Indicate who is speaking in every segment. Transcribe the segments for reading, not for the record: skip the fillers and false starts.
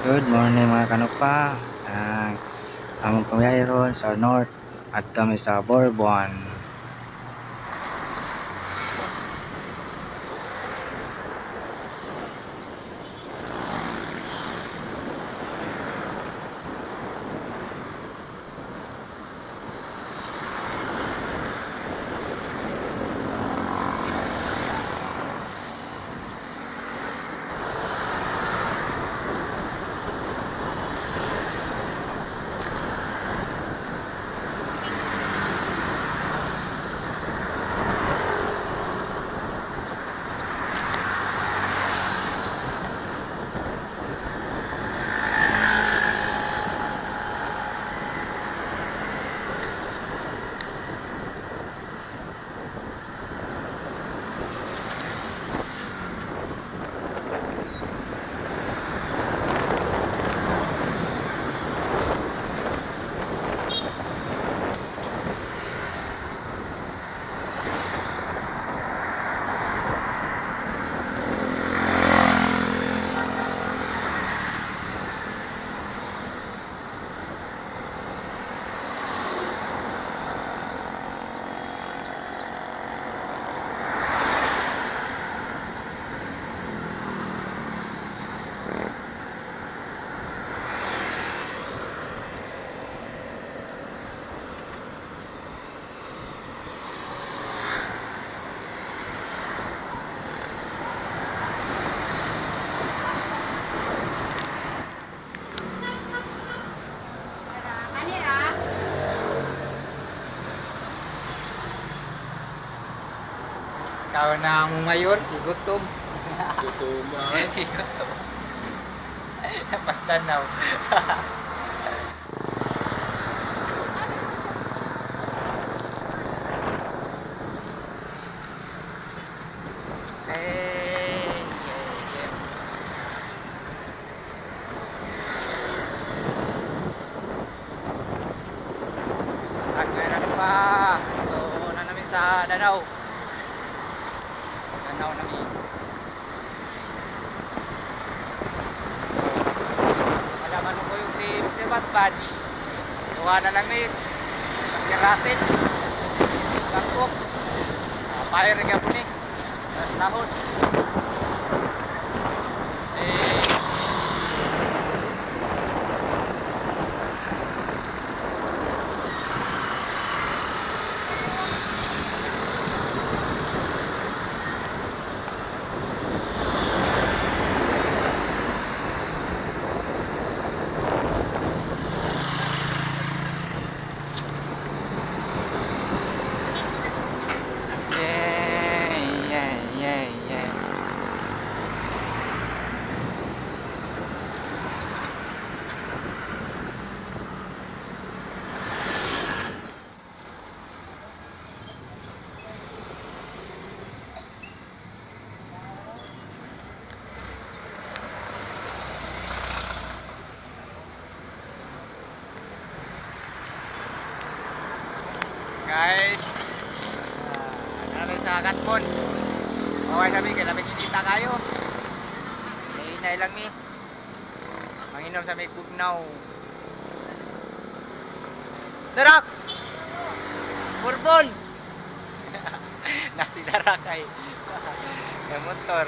Speaker 1: Good morning, mga kanupa. Among pamayahe ron sa north at kami sa Borbon.
Speaker 2: Ikaw na ang mayor, igutom.
Speaker 3: Gutom ay.
Speaker 2: Igutom. Basta now. Hey, yeah. Agay pa. So, na namin sa Danau. Danau namin. So, wala man ko yung si Mr. Batman. Kuha na lang ni Pagkirasin. Bangkok. Fire nga po ni. Lahos. Eh, yeah. Guys, ano sa Katmon? Okay sabi, kaya namin kinita kayo. Hinay lang mi. Manginom sa may bugnaw. Darak! Bourbon! Nasi darak ay. Yung motor.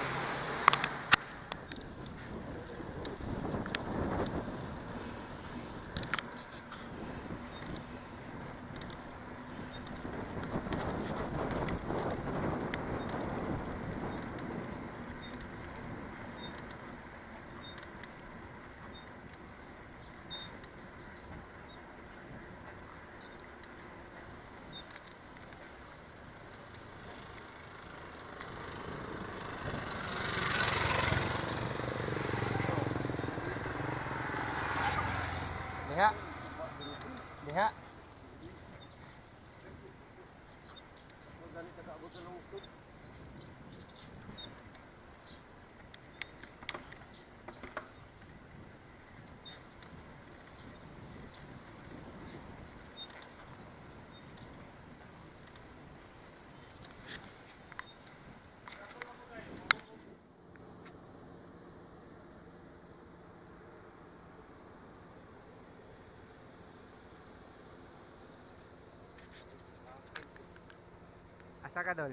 Speaker 2: Asa ka, Dol?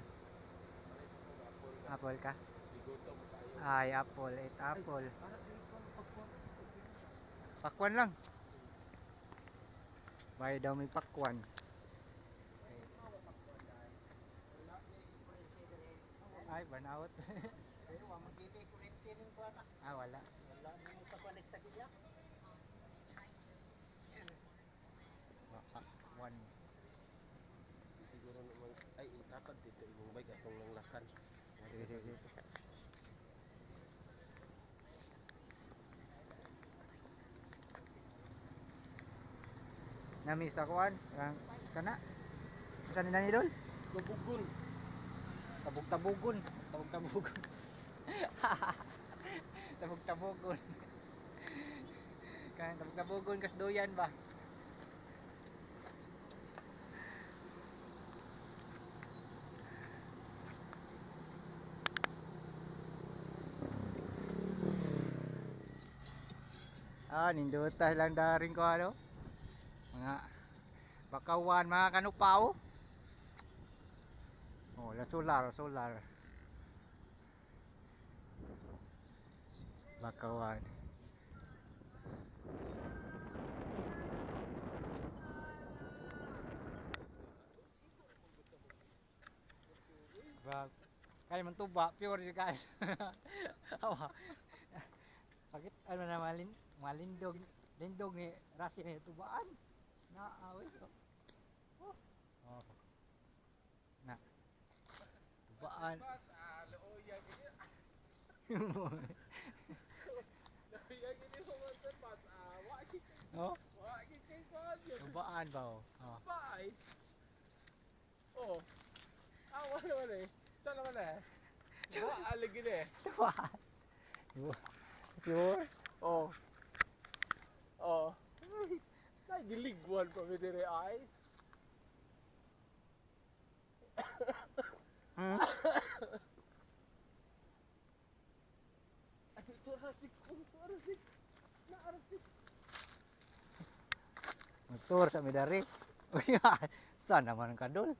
Speaker 2: Apple ka?
Speaker 3: Gigutom tayo.
Speaker 2: Ay, apple. Eat apple. Pakwan lang. Bay daw may pakwan. Ay, burnout. Ah, wala. Pakwan.
Speaker 3: Siguro naman, ay, dapat dito imong bike atong nanglakan.
Speaker 2: Sige, sige, sige. Nami sa kuan, ang sana. Saan ni Nani, Dol?
Speaker 3: Gabugon.
Speaker 2: Tabog-tabugon. Tabog-tabugon. Tabog-tabugon. Kaya tabog-tabugon kasduyan ba? Ah, nindota lang daring ko ano. Mga bakawan, mga kanupaw. Oh, la solar, solar. Bakawan. Ba, kaya man tuba, pure siya guys. Awa. Bakit ano na malin malindog lindog ni rasi ni tubaan. Na away. Oh. Oh. Na. Tubaan. Oh, tubaan ba oh? Oh.
Speaker 3: Bye. Oh. Ah, wala wala eh. Saan naman eh? Wa lagi eh.
Speaker 2: Tubaan. Pure.
Speaker 3: Oh. Oh. Nagiligwan pa mi dire ay. Ay, ito rasik ko, ito rasik. Na rasik.
Speaker 2: Motor sa midari. Uy, saan naman ka dol?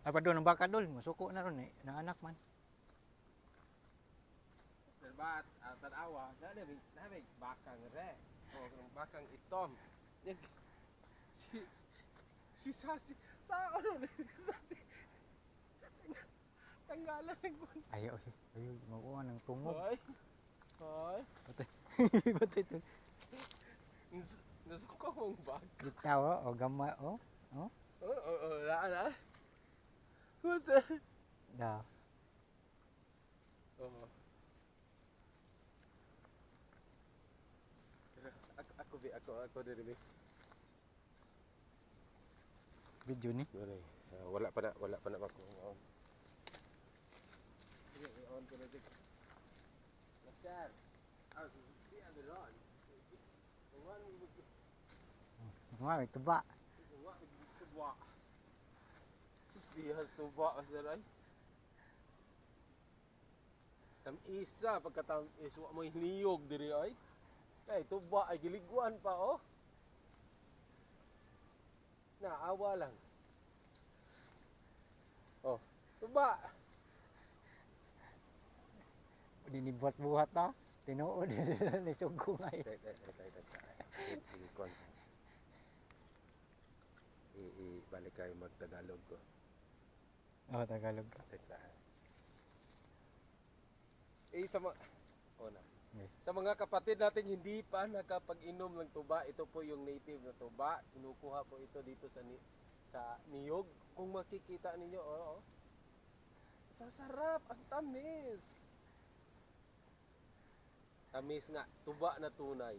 Speaker 2: Ay pa doon ang baka dol, musuko na ron eh, na anak man.
Speaker 3: Serbat, tanawa, na may bakang re. Oh, kanang bakang itom. Si si Sasi, sa ano ni Sasi. Tanggalan ng kun.
Speaker 2: Ay, ay, ay, makuha ng tungog.
Speaker 3: Hoy. Hoy.
Speaker 2: Patay. Patay to.
Speaker 3: Nasuko mong bag.
Speaker 2: Bitaw oh, oh gamay oh.
Speaker 3: Oh, oh, oh, na na. Who's that?
Speaker 2: Da.
Speaker 3: Oh. Ako ako bi ako ako diri bi.
Speaker 2: Video ni.
Speaker 3: Wala, wala pa na ako on. Sige, on ko na dik. Master. Ah, di ano ron. Wan
Speaker 2: Mga may tuba.
Speaker 3: wa tuba. Sus bihas tuba master ay. Tamisa pagkatamis wa mo hiniyog diri ay. Ay tuba ay giligwan pa oh. Naawa lang. Oh, tuba.
Speaker 2: Dinibuhat-buhat ta. Tinuod ni sugo ay.
Speaker 3: Tay tay tay tay tay. I kon. I i balik kayo magtagalog ko.
Speaker 2: Oh, Tagalog ka.
Speaker 3: Teka. Eh sa mga oh na.
Speaker 2: Okay.
Speaker 3: Sa mga kapatid nating hindi pa nakapag-inom ng tuba, ito po yung native na tuba. Kinukuha po ito dito sa sa niyog. Kung makikita ninyo, oo. Oh, Sasarap, ang tamis. Tamis nga, tuba na tunay.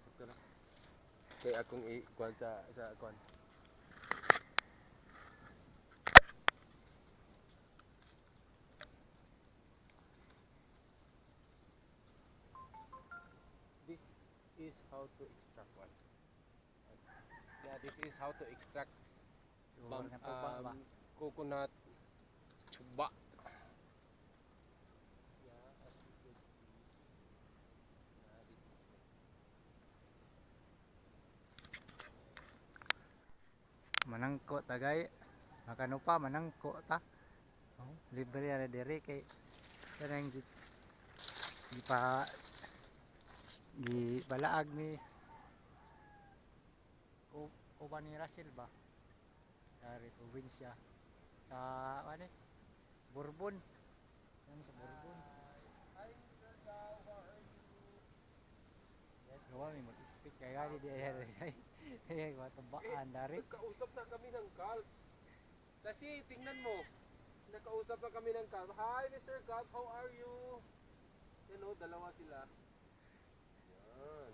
Speaker 3: Sakto lang. Kaya akong i-kuan sa sa kuan. This is how to extract one. Yeah, this is how to extract
Speaker 2: Pure nga tuba ba?
Speaker 3: Coconut tuba. Yeah, as you could see. Yeah, this is it.
Speaker 2: Manangko tagay. Makano pa manangko ta. Oh, libre ra diri kay kanang gipa gibalaag ni uban ni Russell ba? Dari probinsya sa ano eh? Bourbon. Ano sa Bourbon?
Speaker 3: Hi, Mr. Gao. How are you?
Speaker 2: Gawa mi mag-expect kay gani di ay ay ay tubaan dari.
Speaker 3: Nagkausap na kami ng calf. Sasi, tingnan mo. Nakausap na kami ng calf. Hi, Mr. Calf. How are you? Yan o, dalawa sila. Yan.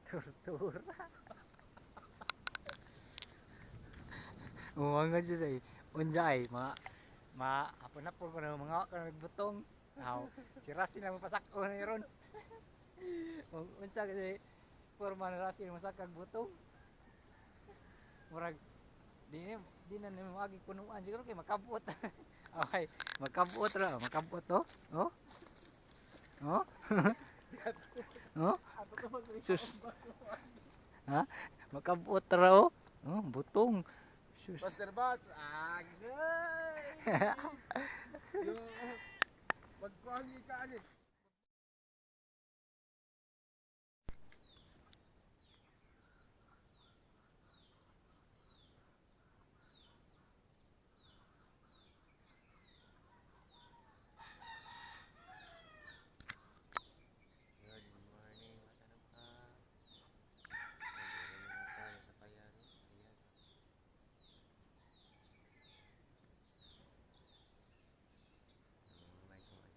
Speaker 2: Tortura. Umangan siya eh. Unja ay, mga ma hapon na po ko na mga ka butong. Aw, si Rasi na mapasak-o na ron. Unsa kasi forma na Rasi masakag butong. Murag di na nimo agi kunuan siguro kay makabot. Okay, makabot ra, makabot to. Oh. Oh. Oh. Sus. Ha? Makabot ra oh. Oh, butong. Sus.
Speaker 3: Master Bats, agay! Yung, magkuhangi ka, ano.
Speaker 1: Good morning, mga tanong ka. Nandito tayo sa payag. Ayan. May kuwan.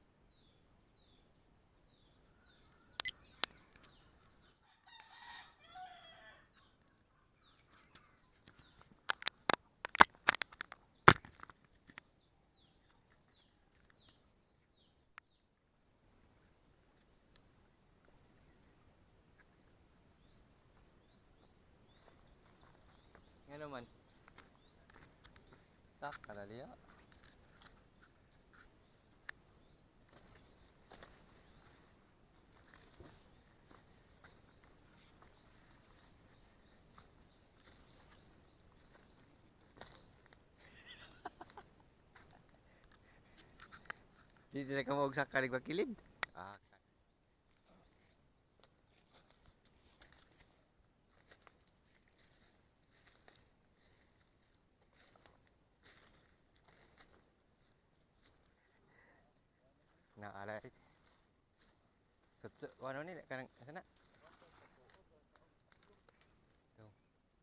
Speaker 1: Nga naman. Sak, kalaliya. Di sila ka maugsak karig bakilid. Ah, na alay. Sutsu, ano ni kanang asa na? To.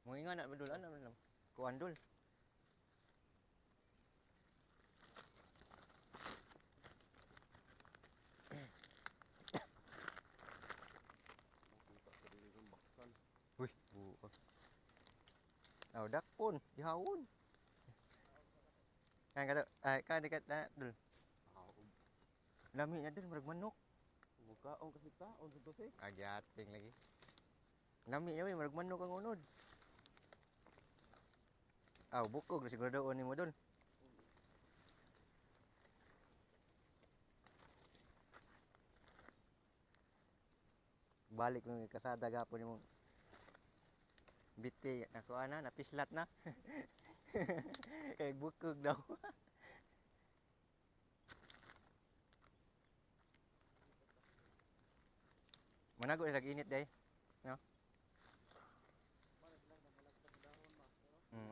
Speaker 1: Mo inga na dul ano lang. Kuan dul. Uy, buo. Aw dakpon, gihawon. Kan kata, ay kan dekat na dul. Lami na dul murag manok.
Speaker 3: Bukaon kasi taon sa tose.
Speaker 1: Agyating lagi. Lami na uy, murag manok ang unod. Aw, bukog na siguro doon nimo dul. Balik mo yung kasada gapon nimo. Biti, nakuha na, napislat na. Kay bukog daw. Manago na init day. No?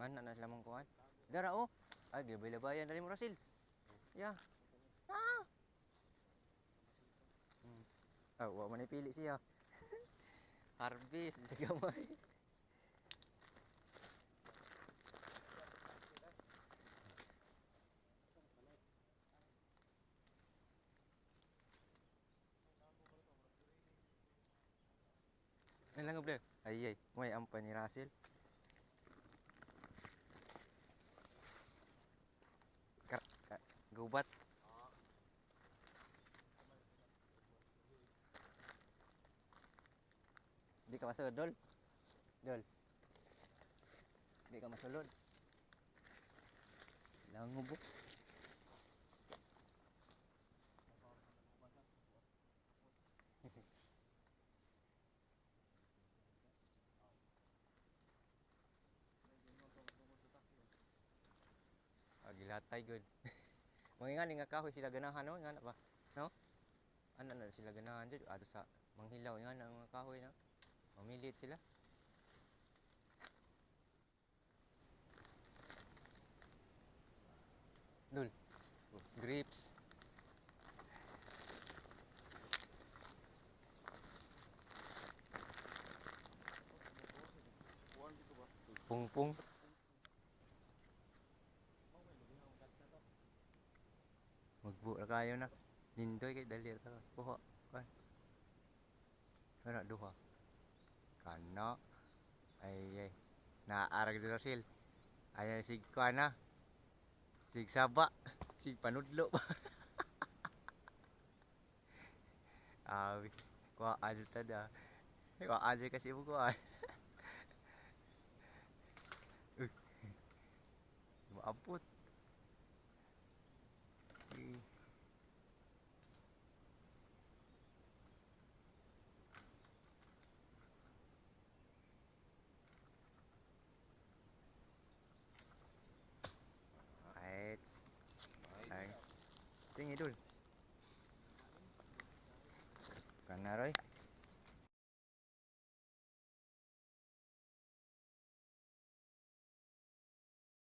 Speaker 1: Ana na sila mong kuan. Dara oh. Ay, gibay-labayan dali mo Rasil. Ya. Ah. Ah, wa man pili siya. Harvest sa gamay. Ano lang ble? Ay ay, may ampan ni Russell. Kar ka, gubat. Di ka masulod, Dol. Dol. Di ka masulod. Langubok.
Speaker 4: Gatay gud. Mga nga nga kahoy sila ganahan, no? Nga na ba? No? Ano na sila ganahan jud ato sa manghilaw nga na mga kahoy, no? Mamilit sila. Dul. Grapes. Pungpung. Magbuo ra kayo na. Nindoy kay dali ra ka. Kuha. Kuha. Kana duha. Kana. Ay ay. Naarag si Russell. Ay ay sig kuha na. Sig saba. Sig panudlo. Awi. Kuha aja tada. Kuha aja kasi mo kuha. Uy. Maabot. Eh. Right. Ay. Tingin dul. Kana roy.